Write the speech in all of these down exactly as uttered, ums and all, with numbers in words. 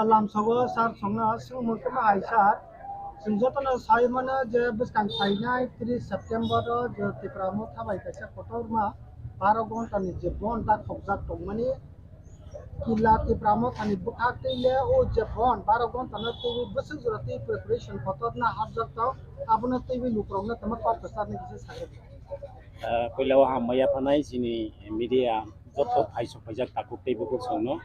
Lamsogo sir songno swngmung kwma hai sir. Chwng jotono sai mano je bwskang phainai tris September o je Tipra Motha bai kaisa kotorma baro ghonta ni je bon da khokjak tongmani. Kila Tipra Motha ni bwkhak twi le o je bon baro ghonta no twi bwswk jora twi preparation kotor na hapjak tong, abono twi lukurok no tamo kok kwchar ni kisa sagra. Ah, puila o hambai yaphanai chini media joto phaisok phaijak takhuk tei bukhuk songno.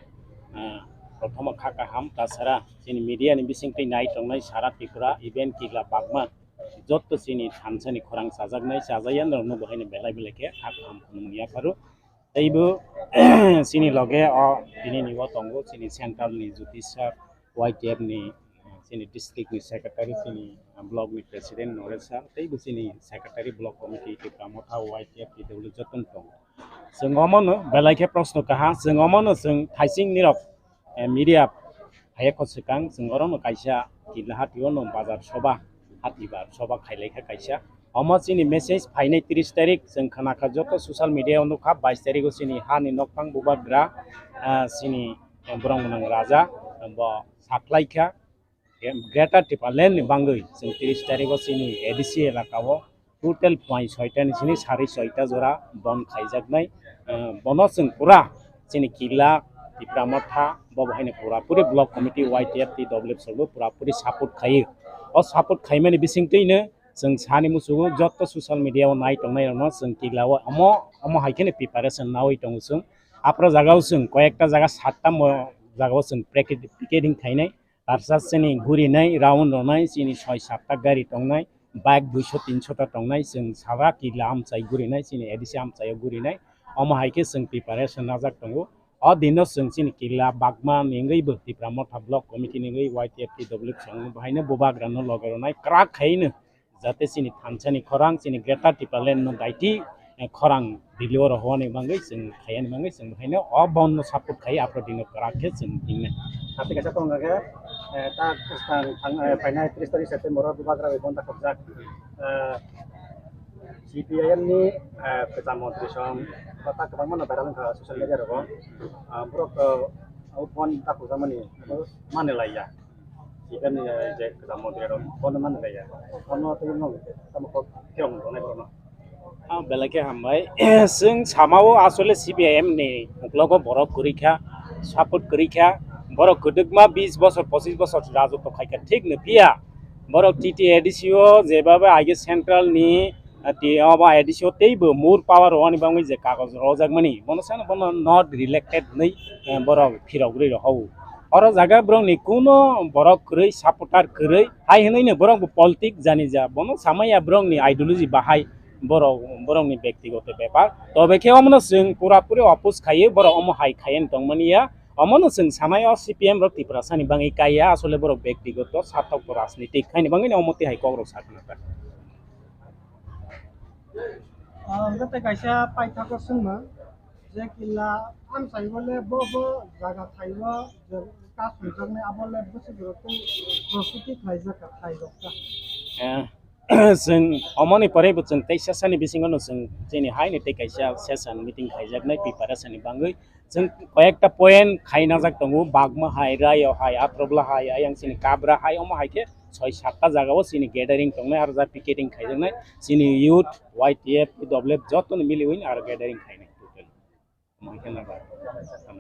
Ah, prothoma kha kaham, tasara chini media ni bising twi nai tongnai sara Tripura, even Kila Bagma joto chini thansa ni khorang chajaknai, chajak ya norokno bo haino belai belai khe kha kaham khulumung yapharo. Teibo chini loge o tini ni o tongo chini central ni Jyoti sir, Y T F ni, chini district ni secretary, chini block ni president Noresh sir, teibo chini secretary block committee Tipra Motha Y T F T W jotono tongo. Chwng omono belai khe proshno kaha, chwng omono chwng thaising nirok, eh, media phaiya kho swkang, chwng orono kaisa Kila hatio no bazar soba, hati bar soba khailai kha kaisa. Omo chini message phainai tris tarik, chwng khna kha joto social media o nukha, bais tarik o chini hani nokphang bubagra, ah, chini borok mwnang raja, bo saklai kha. Greater Tipraland ni bangwi chwng tris tarik o chini A D C elaka o total point soita ni sini sari soita jora bon khaijaknai. Eh, bono chwng pura chini Kila, Tipra Motha, bo bo haino pura puri block committee Y T F T W F sabo pura puri support khaio. O support khaimani bising twino chwng sani muchungo joto social media o nai tongnai rokno chwng Kila o omo, omo hai kheno preparation nawi tongo chwng. Apro jaga o chwng koyekta jaga satta mo jaga o chwng picketing khainai. Tarsa chini gurinai, round rwnai, chini soi satta gari tongnai, bike duiso tinso ta tongnai, chwng sara Kila amchai gurinai, chini A D C amchaio gurinai. Omo hai khe chwng preparation najak tongo. O dino chwng chini Kila Bagma ni wngwi bo Tipra Motha Block Committee ni wngwi Y T F T W chwng bo haino bubagra no loge rwnai kwrak khaino. Jate chini thansa ni khorang, chini Greater Tipraland no daiti, eh, khorang Delhi o rohor ni bangwi chwng khaiya ni bangwi chwng haino o bon no support khai, aphro dino kwrak khe chwng tingnai. Hati kaisa tong khe, eh, ta kwchang thang, eh, phainai tris tarik September o bubagra bai bon ta khokjak. Eh, C P I M ni, eh, kwcham montri song, ta kwbangma no viral wngkha social media rogo. Ah, borok, eh, o bon ta khokjakmani mani laiya. Even, eh, je kwcham montri rok bono mani laiya. Bono tei no tamo kok khe rong tongnai borokno. Ah, belai khe hambai. Chwng samao asole C P I M ni uklogo borok kwrwi kha, support kwrwi kha. Borok kwdwkma bis bosor, pochis bosor rajotw khai kha, thik no phiya. Borok T T A D C o jebaba aige central ni, ah, ti obo A D C o teibo more power rwani bangwi je kagoj rwjakmani, bono sano bono not elected hinwi, eh, borok phirogwi rw hao. Oro jaga borokni kuno borok kwrwi, supporter kwrwi, hai hwnwi no borok bo politic jani ja, bono samaya borokni ideology bahai borok, borokni bektigoto bepar. Tobe khe omono chwng pura puri oppose khaiwi borok omo hai khaiwi tongmani ya. Omono chwng sanai o C P M rok Tiprasani bangwi kaiya, asole borok bektigoto satok bo rajnitik haini bangwi no omo twi hai kokrok sakna ta. Ah, hwnkhe tei kaisa paithakgo swngmung. Je kila amchai bo le bo bo jaga thai o je kasumjaknai abo le bwswk rok tei prostuti khlaijak kha thai rok ta. Eh, chwng omoni pore bo chwng tei session ni bisingo no chwng chini hai ni tei kaisa session meeting khaijaknai preparation ni bangwi. Chwng koyekta point khaina jak tongo, Bagma hai, Rayo hai, Atrobla hai, ayang chini Kabra hai, omo hai khe soi satta jaga o chini gathering tongnai, aro ja picketing khaijaknai, chini youth, Y T F, P W F joto no miliwi aro gathering khainai total. Omo hai khe naga.